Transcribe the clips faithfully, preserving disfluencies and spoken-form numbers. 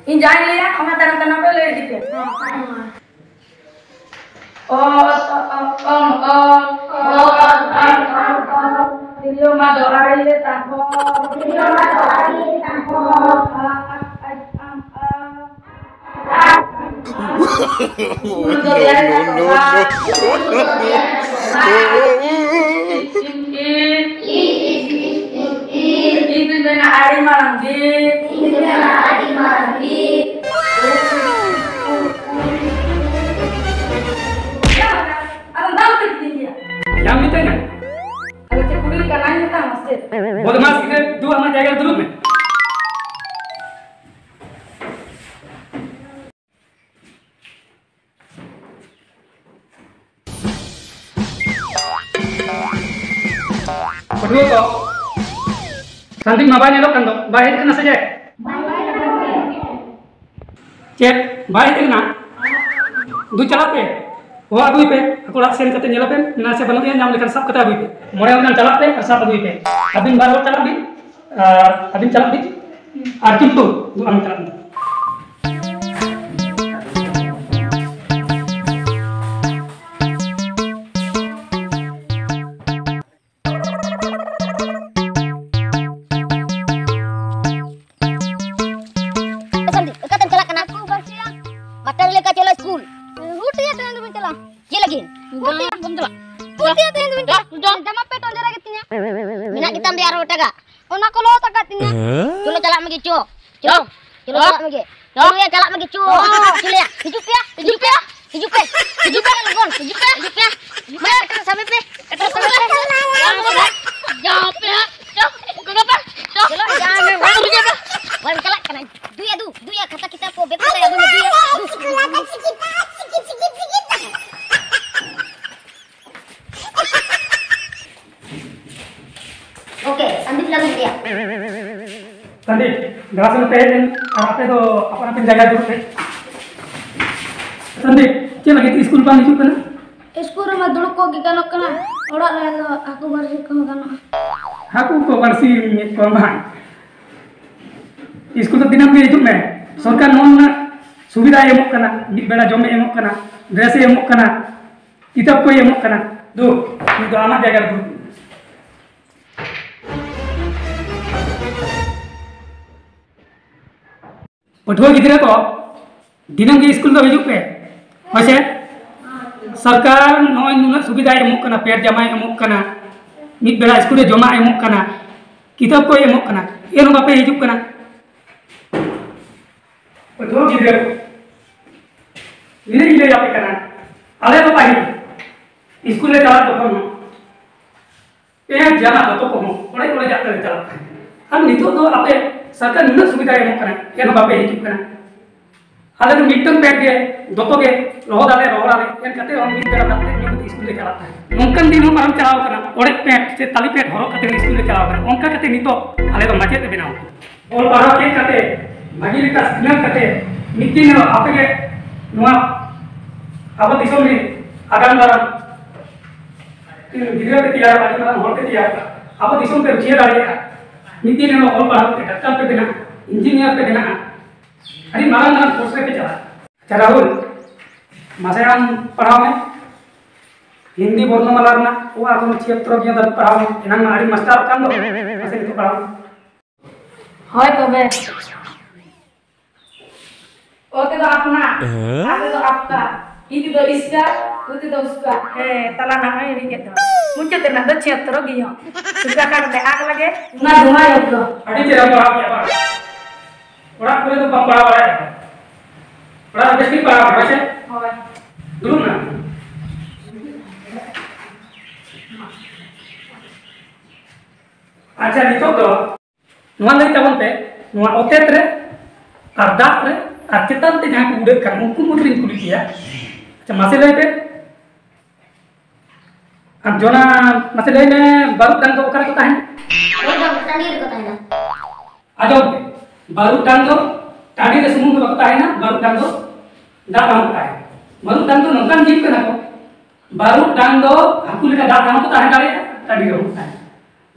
ᱤᱧ ᱡᱟᱦᱟᱸᱧ ᱞᱟᱹᱭᱟ, ᱚᱱᱟ ᱛᱟᱭᱱᱚᱢ ᱛᱟᱭᱱᱚᱢ ᱯᱮ ᱞᱟᱹᱭ ᱤᱫᱤ ᱯᱮ᱾ ᱚ, ᱚ, ᱚ, ᱚ, ᱚ, ᱚ, ᱚ, ᱚ, ᱚ, ᱚ, ᱛᱤᱨᱭᱳ ᱢᱟ ᱫᱚ ᱟᱲᱮ ᱨᱮ ᱛᱟᱠᱚ᱾ ᱛᱤᱨᱭᱳ ᱢᱟ ᱫᱚ ᱟᱲᱮ ᱨᱮ ᱛᱟᱠᱚ᱾ ᱟ, ᱟ, ᱟ, ᱟ, ᱟ, ᱟ᱾ No, no, no, no. ᱤᱧ ᱫᱩᱧ ᱢᱮᱱᱟ ᱟᱹᱰᱤ ᱢᱟᱨᱟᱝ ᱵᱤᱨ᱾ ᱤᱧ ᱫᱩᱧ ᱢᱮᱱᱟ ᱟᱹᱰᱤ ᱢᱟᱨᱟᱝ ᱵᱤᱨ᱾ ᱟᱫᱚ ᱫᱟᱞ ᱩᱛᱟᱹᱨ ᱠᱤᱫᱤᱧ ᱜᱮᱭᱟ᱾ ᱪᱮᱫ ᱮᱢ ᱢᱮᱛᱟᱹᱧᱟ? ᱟᱫᱚ ᱪᱮᱫ ᱠᱩᱞᱤ ᱞᱮᱠᱟ ᱱᱟᱧ ᱢᱮᱛᱟᱢᱟ ᱥᱮ ᱪᱮᱫ? ᱵᱚᱫᱢᱟᱥ ᱜᱤᱫᱽᱨᱟᱹ, ᱫᱩ ᱟᱢᱟᱜ ᱡᱟᱭᱜᱟ ᱨᱮ ᱫᱩᱲᱩᱵ ᱢᱮ᱾ ᱯᱟᱹᱴᱷᱩᱣᱟᱹ ᱠᱚ, ᱥᱟᱱᱫᱤᱯ ᱢᱟ ᱵᱟᱭ ᱧᱮᱞᱚᱜ ᱠᱟᱱ ᱫᱚ, ᱵᱟᱭ ᱦᱮᱡ ᱠᱟᱱᱟ ᱥᱮ ᱪᱮᱫ? ᱪᱮᱫ? ᱵᱟᱭ ᱦᱮᱡ ᱠᱟᱱᱟ? ᱫᱩ, ᱪᱟᱞᱟᱜ ᱯᱮ, ᱦᱚᱦᱚ ᱟᱹᱜᱩᱭ ᱯᱮ, ᱟᱠᱚ ᱚᱲᱟᱜ ᱥᱮᱱ ᱠᱟᱛᱮ ᱧᱮᱞ ᱟᱯᱮ, ᱢᱮᱱᱟᱜᱼᱟ ᱥᱮ ᱵᱟᱹᱱᱩᱜ ᱮᱭᱟ, ᱧᱟᱢ ᱞᱮᱠᱷᱟᱱ ᱥᱟᱵ ᱠᱟᱛᱮ ᱟᱹᱜᱩᱭ ᱯᱮ᱾ ᱢᱚᱬᱮ ᱦᱚᱲ ᱜᱟᱱ ᱪᱟᱞᱟᱜ ᱯᱮ ᱟᱨ ᱥᱟᱵ ᱟᱹᱜᱩᱭ ᱯᱮ᱾ ᱟᱹᱵᱤᱱ ᱵᱟᱨ ᱦᱚᱲ ᱪᱟᱞᱟᱜ ᱵᱤᱱ, ᱟᱨ ᱟᱹᱵᱤᱱ ᱪᱟᱞᱟᱜ ᱵᱤᱱ, ᱟᱨ ᱪᱤᱱᱴᱩ, ᱫᱩ, ᱟᱢ ᱪᱟᱞᱟᱜ ᱵᱤᱱ᱾ ᱥᱟᱱᱫᱤᱯ, ᱚᱠᱟᱛᱮᱢ ᱪᱟᱞᱟᱜ ᱠᱟᱱᱟ? ᱟᱠᱚ ᱵᱟᱹᱲᱥᱤᱭᱟ᱾ ᱢᱟᱥᱴᱟᱨ ᱞᱮᱠᱟ ᱪᱚᱞᱚ ᱥᱠᱩᱞ᱾ ᱦᱩᱴᱤᱭᱟ ᱛᱮᱦᱮᱧ ᱫᱚ ᱵᱟᱹᱧ ᱪᱟᱞᱟᱜᱼᱟ᱾ ᱪᱮᱫ ᱞᱟᱹᱜᱤᱫ? ᱦᱩᱴᱤᱭᱟ᱾ ᱵᱟᱢ ᱪᱟᱞᱟᱜᱼᱟ? ᱦᱩᱴᱤᱭᱟ ᱛᱮᱦᱮᱧ ᱫᱚ ᱵᱟᱹᱧ ᱪᱟᱞᱟᱜᱼᱟ᱾ ᱡᱟ, ᱡᱟ᱾ ᱡᱟᱢᱟ ᱯᱮᱱᱴ ᱚᱸᱡᱚᱨᱟ ᱜᱮᱛᱤᱧᱟ᱾ ᱢᱮᱱᱟᱜ ᱜᱮᱛᱟᱢ ᱫᱚ ᱟᱨᱦᱚᱸ ᱮᱴᱟᱜᱟᱜ᱾ ᱚᱱᱟ ᱠᱚ ᱞᱚᱦᱚᱫ ᱟᱠᱟᱫ ᱛᱤᱧᱟ᱾ ᱦᱮᱸ? ᱪᱚᱞᱚ ᱪᱟᱞᱟᱜ ᱢᱮ ᱜᱮᱪᱚ᱾ ᱪᱚᱞᱚ, ᱪᱚᱞᱚ ᱪᱟᱞᱟᱜ ᱢᱮ ᱜᱮ᱾ ᱪᱚᱞᱚ ᱭᱟ, ᱪᱟᱞᱟᱜ ᱢᱮ ᱜᱮᱪᱚ᱾ ᱪᱚᱞᱚ ᱭᱟ, ᱦᱤᱡᱩᱜ ᱯᱮᱭᱟ, ᱦᱤᱡᱩᱜ ᱯᱮᱭᱟ, ᱦᱤᱡᱩᱜ ᱯᱮ, ᱦᱤᱡᱩᱜ ᱯᱮ, ᱞᱚᱜᱚᱱ, ᱦᱤᱡᱩᱜ ᱯᱮ, ᱦᱤᱡᱩᱜ ᱯᱮ᱾ ᱢᱟ, ᱯᱮᱴᱨᱳᱞ ᱥᱟᱵ ᱯᱮ, ᱯᱮᱴᱨᱳᱞ ᱥᱟᱵ ᱯᱮ᱾ ᱡᱟᱣ ᱯᱮ, ᱪᱚ, ᱜᱚᱜᱚ ᱯᱮ, ᱪᱚ᱾ ᱪᱚᱞᱚ, ᱡᱟᱣ ᱢᱮ, ᱵᱟᱝ᱾ ᱵᱟᱝ ᱪᱟᱞᱟᱜ ᱠᱟᱱᱟ᱾ ᱫᱩᱭᱟ, ᱫᱩ, ᱫᱩᱭᱟ, ᱠᱷᱟᱛᱟ ᱠᱤᱛᱟᱹᱵ ᱠᱚ ᱵᱮᱜᱽ ᱠᱚ ᱛᱟᱭᱟ, ᱫᱩᱭᱟ, ᱫᱩᱭᱟ᱾ ᱜᱚᱢᱠᱮ, ᱥᱟᱱᱫᱤᱯ ᱞᱟᱹᱜᱤᱫ ᱜᱮᱭᱟ᱾ ᱥᱟᱱᱫᱤᱯ, ᱫᱮᱞᱟ ᱥᱮ ᱱᱚᱛᱮ ᱦᱮᱡ ᱞᱮᱱ, ᱟᱨ ᱟᱯᱮ ᱫᱚ ᱟᱯᱟᱱ ᱟᱹᱯᱤᱱ ᱡᱟᱭᱜᱟ ᱨᱮ ᱫᱩᱲᱩᱵ ᱯᱮ᱾ ᱥᱟᱱᱫᱤᱯ, ᱪᱮᱫ ᱞᱟᱹᱜᱤᱫ ᱥᱠᱩᱞ ᱵᱟᱝ ᱦᱤᱡᱩᱜ ᱠᱟᱱᱟ? ᱥᱠᱩᱞ ᱨᱮᱢᱟ ᱫᱩᱲᱩᱵ ᱠᱚᱜ ᱜᱮ ᱜᱟᱱᱚᱜ ᱠᱟᱱᱟ, ᱚᱲᱟᱜ ᱨᱮ ᱫᱚ ᱦᱟᱹᱠᱩ ᱵᱟᱹᱲᱥᱤ ᱠᱚᱦᱚᱸ ᱜᱟᱱᱚᱜᱼᱟ᱾ ᱟᱠᱚ ᱠᱚ ᱯᱟᱹᱨᱥᱤ ᱮᱫ ᱠᱚᱣᱟ ᱵᱟᱝ᱾ ᱥᱠᱩᱞ ᱫᱚ ᱫᱤᱱᱟᱹᱢ ᱜᱮ ᱦᱤᱡᱩᱜ ᱢᱮ᱾ ᱥᱚᱨᱠᱟᱨ ᱱᱚᱜᱼᱚ ᱱᱩᱱᱟᱹᱜ ᱥᱩᱵᱤᱫᱷᱟᱭ ᱮᱢᱚᱜ ᱠᱟᱱᱟ, ᱢᱤᱫ ᱵᱮᱲᱟ ᱡᱚᱢᱮ ᱮᱢᱚᱜ ᱠᱟᱱᱟ, ᱰᱨᱮᱥᱮ ᱮᱢᱚᱜ ᱠᱟᱱᱟ, ᱠᱤᱛᱟᱹᱵ ᱠᱚᱭ ᱮᱢᱚᱜ ᱠᱟᱱᱟ᱾ ᱫᱩ, ᱱᱤᱛ ᱫᱚ ᱟᱢᱟᱜ ᱡᱟᱭᱜᱟ ᱨᱮ ᱫᱩᱲᱩᱵ ᱢᱮ᱾ ᱯᱟᱹᱴᱷᱩᱣᱟᱹ ᱜᱤᱫᱽᱨᱟᱹ ᱠᱚ, ᱫᱤᱱᱟᱹᱢ ᱜᱮ ᱥᱠᱩᱞ ᱫᱚ ᱦᱤᱡᱩᱜ ᱯᱮ, ᱦᱳᱭ ᱥᱮ? ᱥᱚᱨᱠᱟᱨ ᱱᱚᱜᱼᱚᱭ ᱱᱩᱱᱟᱹᱜ ᱥᱩᱵᱤᱫᱷᱟᱭ ᱮᱢᱚᱜ ᱠᱟᱱᱟ, ᱯᱮᱴ ᱡᱟᱢᱟᱭ ᱮᱢᱚᱜ ᱠᱟᱱᱟ, ᱢᱤᱫ ᱵᱮᱲᱟ ᱥᱠᱩᱞ ᱨᱮ ᱡᱚᱢᱟᱜ ᱮᱢᱚᱜ ᱠᱟᱱᱟ, ᱠᱤᱛᱟᱹᱵ ᱠᱚᱭ ᱮᱢᱚᱜ ᱠᱟᱱᱟ, ᱮᱱᱦᱚᱸ ᱵᱟᱯᱮ ᱦᱤᱡᱩᱜ ᱠᱟᱱᱟ᱾ ᱯᱟᱹᱴᱷᱩᱣᱟᱹ ᱜᱤᱫᱽᱨᱟᱹ ᱠᱚ, ᱱᱤᱱᱟᱹᱜ ᱤᱧ ᱞᱟᱹᱭ ᱟᱯᱮ ᱠᱟᱱᱟ, ᱟᱞᱮ ᱫᱚ ᱯᱟᱹᱦᱤᱞ ᱥᱠᱩᱞ ᱞᱮ ᱪᱟᱞᱟᱜ ᱛᱚᱠᱷᱚᱱ ᱦᱚᱸ ᱯᱮᱱᱴ ᱡᱟᱢᱟ ᱫᱚᱛᱚ ᱠᱚᱦᱚᱸ ᱚᱲᱮᱡ ᱚᱲᱮᱡᱟᱜ ᱛᱮᱞᱮ ᱪᱟᱞᱟᱜ ᱛᱟᱦᱮᱸᱫ᱾ ᱟᱨ ᱱᱤᱛᱚᱜ ᱫᱚ ᱟᱯᱮ ᱥᱚᱨᱠᱟᱨ ᱱᱩᱱᱟᱹᱜ ᱥᱩᱵᱤᱫᱷᱟᱭ ᱮᱢᱚᱜ ᱠᱟᱱᱟ, ᱮᱱᱦᱚᱸ ᱵᱟᱯᱮ ᱦᱤᱡᱩᱜ ᱠᱟᱱᱟ᱾ ᱟᱞᱮ ᱫᱚ ᱢᱤᱫᱴᱟᱝ ᱯᱮᱱᱴ ᱜᱮ, ᱫᱚᱛᱚ ᱜᱮ ᱞᱚᱦᱚᱫ ᱟᱞᱮ, ᱨᱚᱦᱚᱲ ᱟᱞᱮ, ᱮᱱ ᱠᱟᱛᱮ ᱦᱚᱸ ᱢᱤᱫ ᱵᱮᱲᱟ ᱫᱟᱜ ᱛᱮ ᱧᱩ ᱠᱟᱛᱮ ᱥᱠᱩᱞ ᱞᱮ ᱪᱟᱞᱟᱜ ᱛᱟᱦᱮᱸᱫ᱾ ᱱᱚᱝᱠᱟᱱ ᱫᱤᱱ ᱦᱚᱸ ᱯᱟᱨᱚᱢ ᱪᱟᱞᱟᱣ ᱠᱟᱱᱟ, ᱚᱲᱮᱡ ᱯᱮᱱᱴ ᱥᱮ ᱛᱟᱞᱤ ᱯᱮᱱᱴ ᱦᱚᱨᱚᱜ ᱠᱟᱛᱮ ᱥᱠᱩᱞ ᱞᱮ ᱪᱟᱞᱟᱣ ᱠᱟᱱᱟ᱾ ᱚᱱᱠᱟ ᱠᱟᱛᱮ ᱱᱤᱛᱚᱜ ᱟᱞᱮ ᱫᱚ ᱢᱟᱪᱮᱫ ᱞᱮ ᱵᱮᱱᱟᱣ ᱠᱟᱱᱟ᱾ ᱚᱞ ᱯᱟᱲᱦᱟᱣ ᱪᱮᱫ ᱠᱟᱛᱮ, ᱵᱷᱟᱹᱜᱤ ᱞᱮᱠᱟ ᱥᱤᱠᱷᱱᱟᱹᱛ ᱠᱟᱛᱮ, ᱢᱤᱫ ᱫᱤᱱ ᱦᱤᱞᱳᱜ ᱟᱯᱮ ᱜᱮ ᱱᱚᱣᱟ ᱟᱵᱚ ᱫᱤᱥᱚᱢ ᱨᱮ ᱟᱜᱟᱢ ᱫᱟᱨᱟᱢ ᱜᱤᱫᱽᱨᱟᱹ ᱯᱮ ᱛᱮᱭᱟᱨ, ᱟᱹᱰᱤ ᱢᱟᱨᱟᱝ ᱦᱚᱲ ᱯᱮ ᱛᱮᱭᱟᱨ, ᱟᱵᱚ ᱫᱤᱥᱚᱢ ᱯᱮ ᱨᱩᱠᱷᱤᱭᱟᱹ ᱫᱟᱲᱮᱭᱟᱜᱼᱟ᱾ ᱢᱤᱫ ᱫᱤᱱ ᱦᱤᱞᱳᱜ ᱚᱞ ᱯᱟᱲᱦᱟᱣ ᱠᱟᱛᱮ ᱰᱟᱠᱛᱟᱨ ᱯᱮ ᱵᱮᱱᱟᱜᱼᱟ, ᱤᱧᱡᱤᱱᱤᱭᱟᱨ ᱯᱮ ᱵᱮᱱᱟᱜᱼᱟ᱾ ᱟᱹᱰᱤ ᱢᱟᱨᱟᱝ ᱢᱟᱨᱟᱝ ᱯᱳᱥᱴ ᱨᱮᱯᱮ ᱪᱟᱞᱟᱜᱼᱟ᱾ ᱟᱪᱪᱷᱟ ᱨᱟᱦᱩᱞ, ᱢᱟᱥᱮ ᱟᱢ ᱯᱟᱲᱦᱟᱣ ᱢᱮ, ᱦᱤᱱᱫᱤ ᱵᱚᱨᱱᱚᱢᱟᱞᱟ ᱨᱮᱱᱟᱜ ᱚ ᱟ ᱠᱷᱚᱱ ᱪᱷᱤᱭᱟᱛᱛᱚᱨ ᱚᱵᱫᱤ ᱫᱷᱟᱹᱵᱤᱡ ᱯᱟᱲᱦᱟᱣ ᱢᱮ, ᱮᱱᱟᱝ ᱢᱟ ᱟᱹᱰᱤ ᱢᱟᱥᱴᱟᱨᱚᱜ ᱠᱟᱱ ᱫᱚ᱾ ᱢᱟᱥᱮ ᱱᱤᱛᱚᱜ ᱯᱟᱲᱦᱟᱣ ᱢᱮ᱾ ᱦᱳᱭ ᱛᱚᱵᱮ᱾ ᱚ ᱛᱮᱫᱚ ᱟᱯᱱᱟ, ᱦᱮᱸ? ᱟ ᱛᱮᱫᱚ ᱟᱯᱠᱟ, ᱤ ᱛᱮᱫᱚ ᱤᱥᱠᱟ, ᱩ ᱛᱮᱫᱚ ᱩᱥᱠᱟ᱾ ᱦᱮᱸ, ᱛᱟᱞᱟ ᱱᱟᱜ ᱢᱟ ᱦᱤᱲᱤᱧ ᱠᱮᱫ ᱫᱚ᱾ ᱢᱩᱪᱟᱹᱫ ᱨᱮᱱᱟᱜ ᱫᱚ ᱪᱷᱤᱭᱟᱛᱛᱚᱨ ᱜᱮᱭᱚ᱾ ᱥᱩᱠᱟ ᱠᱟᱴ ᱨᱮ ᱟᱜ ᱞᱟᱜᱮ᱾ ᱚᱱᱟ ᱫᱚ ᱵᱟᱭ ᱚᱞ ᱫᱚ᱾ ᱟᱹᱰᱤ ᱪᱮᱦᱨᱟ ᱯᱟᱲᱦᱟᱣ ᱠᱮᱫᱟ ᱵᱟᱝ? ᱚᱲᱟᱜ ᱠᱚᱨᱮ ᱫᱚ ᱵᱟᱢ ᱯᱟᱲᱦᱟᱣ ᱵᱟᱲᱟᱭᱟ? ᱚᱲᱟᱜ ᱨᱮ ᱵᱮᱥ ᱴᱷᱤᱠ ᱯᱟᱲᱦᱟᱣ ᱠᱟᱱᱟ ᱥᱮ? ᱦᱳᱭ᱾ ᱫᱩᱲᱩᱵ ᱢᱮ᱾ ᱟᱪᱪᱷᱟ, ᱱᱤᱛᱚᱜ ᱫᱚ ᱱᱚᱣᱟ ᱞᱟᱹᱭ ᱛᱟᱵᱚᱱ ᱯᱮ, ᱱᱚᱣᱟ ᱚᱛᱮᱛ ᱨᱮ ᱟᱨ ᱫᱟᱜ ᱨᱮ ᱟᱨ ᱪᱮᱛᱟᱱ ᱛᱮ ᱡᱟᱦᱟᱸ ᱠᱚ ᱩᱰᱟᱹᱜ ᱠᱟᱱ, ᱩᱱᱠᱩ ᱢᱩᱫᱽ ᱨᱤᱧ ᱠᱩᱞᱤ ᱯᱮᱭᱟ᱾ ᱟᱪᱪᱷᱟ, ᱢᱟᱥᱮ ᱞᱟᱹᱭ ᱯᱮ᱾ ᱟᱨ ᱡᱚᱱᱟ, ᱢᱟᱥᱮ ᱞᱟᱹᱭ ᱢᱮ, ᱵᱟᱹᱨᱩ ᱰᱟᱝ ᱫᱚ ᱚᱠᱟ ᱨᱮᱠᱚ ᱛᱟᱦᱮᱱᱟ? ᱵᱟᱹᱨᱩ ᱰᱟᱝ ᱴᱟᱺᱰᱤ ᱨᱮᱠᱚ ᱛᱟᱦᱮᱱᱟ᱾ ᱟᱸᱡᱚᱢ ᱯᱮ, ᱵᱟᱹᱨᱩ ᱰᱟᱝ ᱫᱚ ᱴᱟᱺᱰᱤ ᱨᱮ ᱥᱩᱢᱩᱝ ᱫᱚ ᱵᱟᱠᱚ ᱛᱟᱦᱮᱱᱟ, ᱵᱟᱹᱨᱩ ᱰᱟᱝ ᱫᱚ ᱫᱟᱜ ᱨᱮᱦᱚᱸ ᱠᱚ ᱛᱟᱦᱮᱱᱟ᱾ ᱵᱟᱹᱨᱩ ᱰᱟᱝ ᱫᱚ ᱱᱚᱝᱠᱟᱱ ᱡᱤᱵᱽ ᱠᱟᱱᱟ ᱠᱚ, ᱵᱟᱹᱨᱩ ᱰᱟᱝ ᱫᱚ ᱦᱟᱹᱠᱩ ᱞᱮᱠᱟ ᱫᱟᱜ ᱨᱮᱦᱚᱸ ᱠᱚ ᱛᱟᱦᱮᱸ ᱫᱟᱲᱮᱭᱟᱜᱼᱟ, ᱴᱟᱺᱰᱤ ᱨᱮᱦᱚᱸ ᱠᱚ ᱛᱟᱦᱮᱱᱟ᱾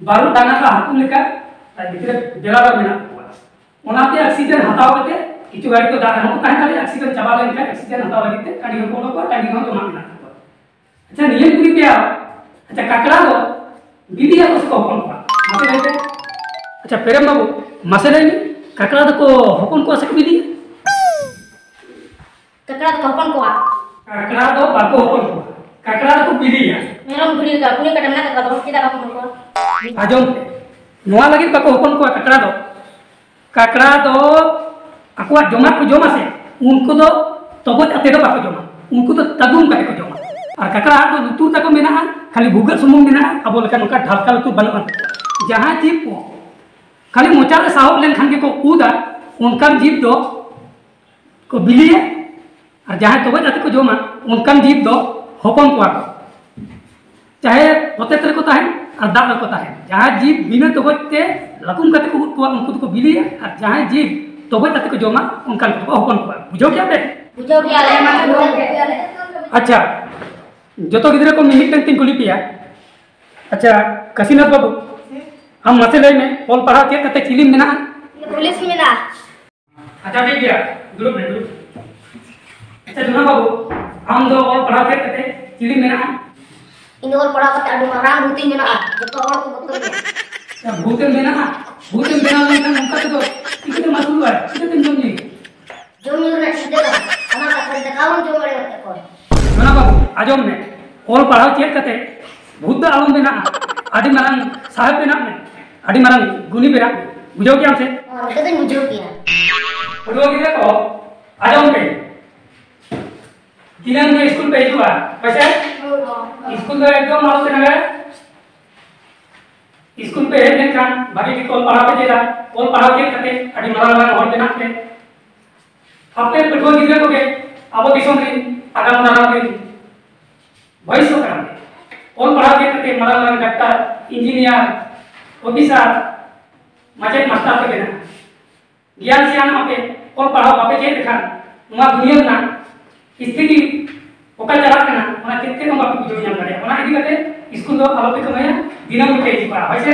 ᱵᱟᱹᱨᱩᱰᱟᱝ ᱟᱨ ᱦᱟᱹᱠᱩ ᱞᱮᱠᱟ ᱟᱨ ᱜᱤᱫᱽᱨᱟᱹ ᱵᱮᱲᱟ ᱵᱟᱝ ᱢᱮᱱᱟᱜ ᱛᱟᱠᱚᱣᱟ᱾ ᱚᱱᱟᱛᱮ ᱚᱠᱥᱤᱡᱮᱱ ᱦᱟᱛᱟᱣ ᱠᱟᱛᱮ ᱠᱤᱪᱷᱩ ᱜᱷᱟᱹᱲᱤᱡ ᱫᱚ ᱫᱟᱜ ᱨᱮᱦᱚᱸ ᱠᱚ ᱛᱟᱦᱮᱸ ᱫᱟᱲᱮᱭᱟᱜᱼᱟ᱾ ᱚᱠᱥᱤᱡᱮᱱ ᱪᱟᱵᱟ ᱞᱮᱱᱠᱷᱟᱱ ᱚᱠᱥᱤᱡᱮᱱ ᱦᱟᱛᱟᱣ ᱞᱟᱹᱜᱤᱫ ᱛᱮ ᱴᱟᱺᱰᱤ ᱦᱚᱸᱠᱚ ᱚᱰᱚᱠᱚᱜᱼᱟ, ᱴᱟᱺᱰᱤ ᱨᱮᱦᱚᱸ ᱡᱚᱢᱟᱜ ᱢᱮᱱᱟᱜ ᱛᱟᱠᱚᱣᱟ᱾ ᱟᱪᱪᱷᱟ, ᱱᱤᱭᱟᱹ ᱠᱩᱞᱤ ᱯᱮᱭᱟ, ᱟᱪᱪᱷᱟ, ᱠᱟᱠᱲᱟ ᱫᱚ ᱵᱤᱞᱤᱭᱟᱠᱚ ᱥᱮ ᱠᱚ ᱦᱚᱯᱚᱱ ᱠᱚᱣᱟ? ᱢᱟᱥᱮ ᱞᱟᱹᱭ ᱯᱮ᱾ ᱟᱪᱪᱷᱟ, ᱯᱨᱮᱢ ᱵᱟᱹᱵᱩ, ᱢᱟᱥᱮ ᱞᱟᱹᱭ ᱢᱮ, ᱠᱟᱠᱲᱟ ᱫᱚᱠᱚ ᱦᱚᱯᱚᱱ ᱠᱚᱣᱟ ᱥᱮ ᱠᱚ ᱵᱤᱞᱤᱭᱟ? ᱠᱟᱠᱲᱟ ᱫᱚᱠᱚ ᱦᱚᱯᱚᱱ ᱠᱚᱣᱟ᱾ ᱠᱟᱠᱲᱟ ᱫᱚ ᱵᱟᱠᱚ ᱦᱚᱯᱚᱱ ᱠᱚᱣᱟ, ᱠᱟᱠᱲᱟ ᱫᱚᱠᱚ ᱵᱤᱞᱤᱭᱟ᱾ ᱢᱮᱨᱚᱢ ᱵᱷᱤᱲᱤ ᱞᱮᱠᱟ ᱯᱩᱱᱭᱟᱹ ᱠᱟᱴᱟ ᱢᱮᱱᱟᱜ ᱛᱟᱠᱚᱣᱟ, ᱛᱚᱵᱮ ᱪᱮᱫᱟᱜ ᱵᱟᱠᱚ ᱦᱚᱯᱚᱱ ᱠᱚᱣᱟ? ᱟᱸᱡᱚᱢ ᱯᱮ, ᱱᱚᱣᱟ ᱞᱟᱹᱜᱤᱫ ᱵᱟᱠᱚ ᱦᱚᱯᱚᱱ ᱠᱚᱣᱟ ᱠᱟᱠᱲᱟ ᱫᱚ, ᱠᱟᱠᱲᱟ ᱫᱚ ᱟᱠᱚᱣᱟᱜ ᱡᱚᱢᱟᱜ ᱠᱚ ᱡᱚᱢᱟ ᱥᱮ, ᱩᱱᱠᱩ ᱫᱚ ᱛᱚᱜᱚᱡ ᱟᱛᱮ ᱫᱚ ᱵᱟᱠᱚ ᱡᱚᱢᱟ, ᱩᱱᱠᱩ ᱫᱚ ᱛᱟᱹᱜᱩᱢ ᱠᱟᱛᱮ ᱠᱚ ᱡᱚᱢᱟ᱾ ᱟᱨ ᱠᱟᱠᱲᱟ ᱟᱜ ᱫᱚ ᱞᱩᱛᱩᱨ ᱛᱟᱠᱚ ᱢᱮᱱᱟᱜᱼᱟ, ᱠᱷᱟᱹᱞᱤ ᱵᱷᱩᱜᱟᱹᱜ ᱥᱩᱢᱩᱝ ᱢᱮᱱᱟᱜᱼᱟ, ᱟᱵᱚ ᱞᱮᱠᱟ ᱱᱚᱝᱠᱟ ᱰᱷᱟᱞᱠᱟ ᱞᱩᱛᱩᱨ ᱵᱟᱹᱱᱩᱜᱼᱟ᱾ ᱡᱟᱦᱟᱸ ᱡᱤᱵᱽ ᱠᱚ ᱠᱷᱟᱹᱞᱤ ᱢᱚᱪᱟ ᱨᱮ ᱥᱟᱦᱚᱵ ᱞᱮᱱᱠᱷᱟᱱ ᱜᱮᱠᱚ ᱩᱫᱟ, ᱚᱱᱠᱟᱱ ᱡᱤᱵᱽ ᱫᱚ ᱠᱚ ᱵᱤᱞᱤᱭᱟ, ᱟᱨ ᱡᱟᱦᱟᱸᱭ ᱛᱚᱜᱚᱡ ᱟᱛᱮ ᱠᱚ ᱡᱚᱢᱟ, ᱚᱱᱠᱟᱱ ᱡᱤᱵᱽ ᱫᱚ ᱦᱚᱯᱚᱱ ᱠᱚᱣᱟ ᱠᱚ᱾ ᱪᱟᱦᱮ ᱦᱚᱛᱮᱛ ᱨᱮᱠᱚ ᱛᱟᱦᱮᱱ ᱟᱨ ᱫᱟᱜ ᱨᱮᱠᱚ ᱛᱟᱦᱮᱱ, ᱡᱟᱦᱟᱸ ᱡᱤᱵᱽ ᱵᱤᱱᱟᱹ ᱛᱚᱜᱚᱡ ᱛᱮ ᱞᱟᱹᱠᱩᱢ ᱠᱟᱛᱮ ᱠᱚ ᱩᱫ ᱠᱚᱣᱟ, ᱩᱱᱠᱩ ᱫᱚᱠᱚ ᱵᱤᱞᱤᱭᱟ, ᱟᱨ ᱡᱟᱦᱟᱸᱭ ᱡᱤᱵᱽ ᱛᱚᱜᱚᱡ ᱠᱟᱛᱮ ᱠᱚ ᱡᱚᱢᱟ, ᱚᱱᱠᱟᱱ ᱠᱚᱫᱚ ᱠᱚ ᱦᱚᱯᱚᱱ ᱠᱚᱣᱟ᱾ ᱵᱩᱡᱷᱟᱹᱣ ᱠᱮᱜᱼᱟ ᱯᱮ? ᱵᱩᱡᱷᱟᱹᱣ ᱠᱮᱜᱼᱟ ᱞᱮ, ᱢᱟ ᱵᱩᱡᱷᱟᱹᱣ ᱠᱮᱜᱼᱟ ᱞᱮ᱾ ᱟᱪᱪᱷᱟ, ᱡᱚᱛᱚ ᱜᱤᱫᱽᱨᱟᱹ ᱠᱚ ᱢᱤᱢᱤᱫᱴᱟᱝ ᱛᱤᱧ ᱠᱩᱞᱤ ᱯᱮᱭᱟ᱾ ᱟᱪᱪᱷᱟ, ᱠᱟᱥᱤᱱᱟᱛᱷ ᱵᱟᱹᱵᱩ, ᱟᱢ ᱢᱟᱥᱮ ᱞᱟᱹᱭ ᱢᱮ, ᱚᱞ ᱯᱟᱲᱦᱟᱣ ᱪᱮᱫ ᱠᱟᱛᱮ ᱪᱤᱞᱤᱢ ᱵᱮᱱᱟᱜᱼᱟ? ᱯᱩᱞᱤᱥ ᱢᱮᱱᱟᱜᱼᱟ᱾ ᱟᱪᱪᱷᱟ, ᱴᱷᱤᱠ ᱜᱮᱭᱟ, ᱫᱩᱲᱩᱵ ᱢᱮ, ᱫᱩᱲᱩᱵ ᱢᱮ᱾ ᱟᱪᱪᱷᱟ, ᱡᱚᱱᱟ ᱵᱟᱹᱵᱩ, ᱟᱢ ᱫᱚ ᱚᱞ ᱯᱟᱲᱦᱟᱣ ᱪᱮᱫ ᱠᱟᱛᱮ ᱪᱤᱞᱤᱢ ᱵᱮᱱᱟᱜᱼᱟ? ᱤᱧ ᱫᱚ ᱚᱞ ᱯᱟᱲᱦᱟᱣ ᱠᱟᱛᱮ ᱟᱹᱰᱤ ᱢᱟᱨᱟᱝ ᱵᱷᱩᱛᱤᱧ ᱵᱮᱱᱟᱜᱼᱟ, ᱡᱚᱛᱚ ᱦᱚᱲ ᱠᱚ ᱵᱚᱛᱚᱨ ᱤᱧᱟ᱾ ᱟᱪᱪᱷᱟ, ᱵᱷᱩᱛᱮᱢ ᱵᱮᱱᱟᱜᱼᱟ? ᱵᱷᱩᱛᱮᱢ ᱵᱮᱱᱟᱣ ᱞᱮᱱᱠᱷᱟᱱ ᱚᱱᱠᱟ ᱛᱮᱫᱚ ᱪᱤᱠᱟᱹᱛᱮᱢ ᱟᱹᱥᱩᱞᱚᱜᱼᱟ? ᱪᱤᱠᱟᱹᱛᱮᱢ ᱡᱚᱢ ᱧᱩᱭᱟ? ᱡᱚᱢ ᱧᱩ ᱨᱮᱱᱟᱜ ᱪᱤᱱᱛᱟᱹ ᱫᱚ ᱵᱟᱝ, ᱟᱢᱟᱜ ᱠᱟᱛᱷᱟ ᱨᱮ ᱫᱟᱠᱟ ᱦᱚᱸᱢ ᱡᱚᱢ ᱫᱟᱲᱮᱭᱟᱜ ᱛᱟᱠᱚᱣᱟ᱾ ᱡᱚᱱᱟ ᱵᱟᱹᱵᱩ, ᱟᱸᱡᱚᱢ ᱢᱮ, ᱚᱞ ᱯᱟᱲᱦᱟᱣ ᱪᱮᱫ ᱠᱟᱛᱮ ᱵᱷᱩᱛ ᱫᱚ ᱟᱞᱚᱢ ᱵᱮᱱᱟᱜᱼᱟ, ᱟᱹᱰᱤ ᱢᱟᱨᱟᱝ ᱥᱟᱦᱮᱵ ᱵᱮᱱᱟᱜ ᱢᱮ, ᱟᱹᱰᱤ ᱢᱟᱨᱟᱝ ᱜᱩᱱᱤ ᱵᱮᱱᱟᱜ ᱢᱮ, ᱵᱩᱡᱷᱟᱹᱣ ᱠᱮᱜᱼᱟᱢ ᱥᱮ? ᱦᱚᱸ, ᱱᱤᱛᱚᱜ ᱫᱚᱧ ᱵᱩᱡᱷᱟᱹᱣ ᱠᱮᱜᱼᱟ᱾ ᱯᱟᱹᱴᱷᱩᱣᱟᱹ ᱜᱤᱫᱽᱨᱟᱹ ᱠᱚ, ᱟᱸᱡᱚᱢ ᱯᱮ, ᱫᱤᱱᱟᱹᱢ ᱜᱮ ᱥᱠᱩᱞ ᱯᱮ ᱦᱤᱡᱩᱜᱼᱟ, ᱦᱳᱭ ᱥᱮ? ᱦᱳᱭ᱾ ᱥᱠᱩᱞ ᱫᱚ ᱮᱠᱫᱚᱢ ᱟᱞᱚ ᱯᱮ ᱱᱟᱜᱟᱭᱟ᱾ ᱥᱠᱩᱞ ᱯᱮ ᱦᱮᱡ ᱞᱮᱱᱠᱷᱟᱱ ᱵᱷᱟᱜᱮ ᱴᱷᱤᱠ ᱚᱞ ᱯᱟᱲᱦᱟᱣ ᱯᱮ ᱪᱮᱫᱟ, ᱚᱞ ᱯᱟᱲᱦᱟᱣ ᱪᱮᱫ ᱠᱟᱛᱮ ᱟᱹᱰᱤ ᱢᱟᱨᱟᱝ ᱢᱟᱨᱟᱝ ᱦᱚᱲ ᱵᱮᱱᱟᱜ ᱯᱮ᱾ ᱟᱯᱮ ᱯᱟᱹᱴᱷᱩᱣᱟᱹ ᱜᱤᱫᱽᱨᱟᱹ ᱠᱚᱜᱮ ᱟᱵᱚ ᱫᱤᱥᱚᱢ ᱨᱤᱱ ᱟᱜᱟᱢ ᱫᱟᱨᱟᱢ ᱨᱤᱱ ᱵᱷᱚᱵᱤᱥᱥᱚᱛ ᱠᱟᱱᱟ ᱯᱮ᱾ ᱚᱞ ᱯᱟᱲᱦᱟᱣ ᱪᱮᱫ ᱠᱟᱛᱮ ᱢᱟᱨᱟᱝ ᱢᱟᱨᱟᱝ ᱰᱟᱠᱛᱟᱨ, ᱤᱧᱡᱤᱱᱤᱭᱟᱨ, ᱚᱯᱷᱤᱥᱟᱨ, ᱢᱟᱪᱮᱫ ᱢᱟᱥᱴᱟᱨ ᱯᱮ ᱵᱮᱱᱟᱜᱼᱟ᱾ ᱜᱮᱭᱟᱱ ᱥᱮᱭᱟᱱᱚᱜ ᱟᱯᱮ, ᱚᱞ ᱯᱟᱲᱦᱟᱣ ᱵᱟᱯᱮ ᱪᱮᱫ ᱞᱮᱠᱷᱟᱱ ᱱᱚᱣᱟ ᱫᱩᱱᱤᱭᱟᱹ ᱨᱮᱱᱟᱜ ᱥᱛᱷᱤᱛᱤ ᱚᱠᱟ ᱪᱟᱞᱟᱜ ᱠᱟᱱᱟ, ᱚᱱᱟ ᱪᱮᱫ ᱛᱮ ᱦᱚᱸ ᱵᱟᱯᱮ ᱵᱩᱡᱷᱟᱹᱣ ᱧᱟᱢ ᱫᱟᱲᱮᱭᱟᱜᱼᱟ᱾ ᱚᱱᱟ ᱤᱫᱤ ᱠᱟᱛᱮ ᱥᱠᱩᱞ ᱫᱚ ᱟᱞᱚᱯᱮ ᱠᱟᱹᱢᱟᱹᱭᱟ, ᱫᱤᱱᱟᱹᱢ ᱜᱮᱯᱮ ᱦᱤᱡᱩᱜᱼᱟ, ᱦᱳᱭ ᱥᱮ?